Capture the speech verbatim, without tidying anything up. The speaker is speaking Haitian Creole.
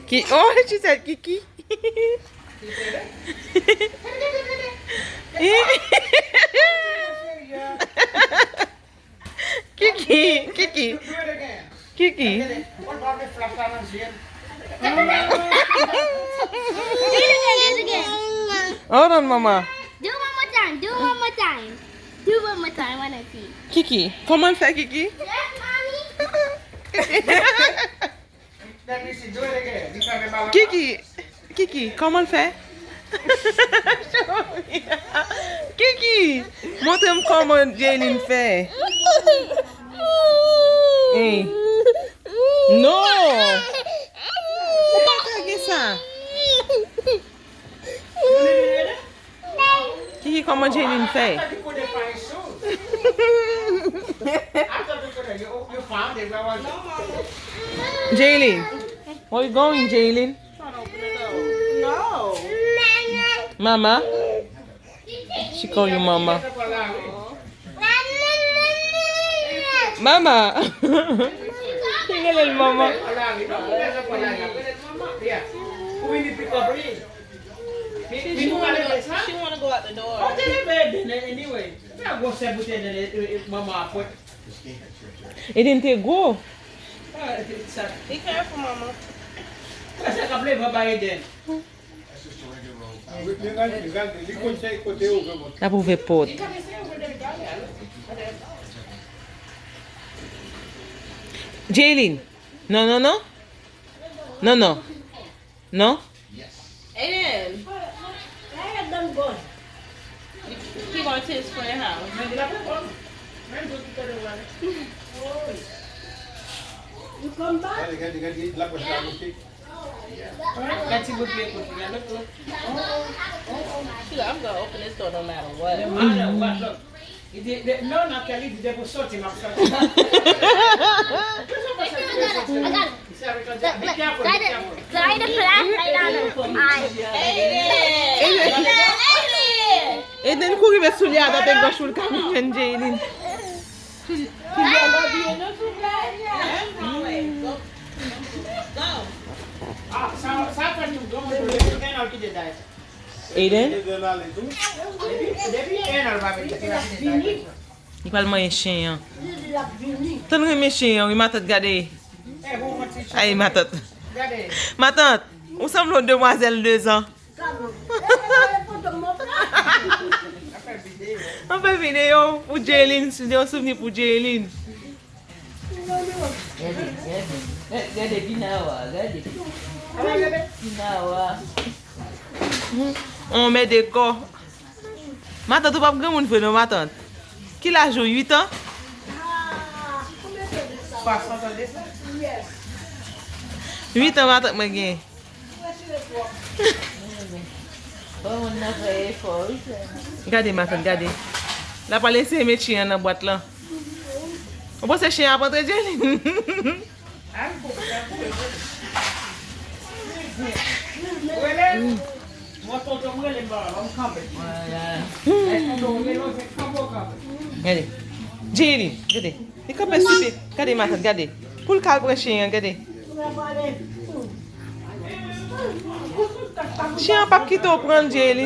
Ki, oh, she said Kiki. Kiki, Kiki. Kiki. Hold on, mama. Do one more time. Do one more time. Do one more time. Wanna see. Kiki, kòman l fè, Kiki? Yes, mommy. Kiki, Kiki, kòman l fè? Kiki, montre m kòman Jaylin fè. Hey. Non! Ou pa ka gen sa. Kiki, kòman Jaylin fè? Jaylin, where you going, Jaylin? Mama? She call you mama. Mama! She call you mama. She wanna go out the door. Anyway, sa gwosè boutèy nan manman ap pran. Eden te gwo. Be careful, mama. Sa k ap leve anba Eden. L ap ouvè pòt. Jaylin. Non, non, non. Non, non. Non. Aiden. He gonna take his friend house. You come back? Gad ti bout vye kout li a, look, look. She like, "I'm gonna open this door no matter what." No matter what, look. Li di, de, non, non, Kelly di, depi w soti, m ap soti. Be careful, be careful. Try to put that light on her eye. Eden kouri met soulye a atè gòch pou l ka vin jwenn Jaylin. Soulye a pa byen non, soulye a. Ah, sa, sa fè nou gran moun, depi en an l kite dayè. Aiden? Depi, depi en an l pa vin, depi l ap vini. Li pral manyen chen an. Tann renmen chen an, wi, matant, gade. Ay, matant. Matant, ou sanble yon demwazèl de zan. An fè videyo pou Jaylin, yon souvni pou Jaylin. Gade, gade, gade, gade Pinawa, gade. Pinawa. On mè de kò. Matant, ou p ap granmoun vre non, matant. Ki laj ou, uit an? Uit an matant mwen gen. Bon, moun nan fè efò, wi, sè. Gade, matant, gade. L ap al eseye met chen an nan bwat lan. Ou panse chen an ap antre, Jaylin? Gade. Jaylin, gade. Li kanpe sou pye. Gade, matant, gade. Pou l ka al pran chen an, gade. Chen an p ap kite w pran l, Jaylin.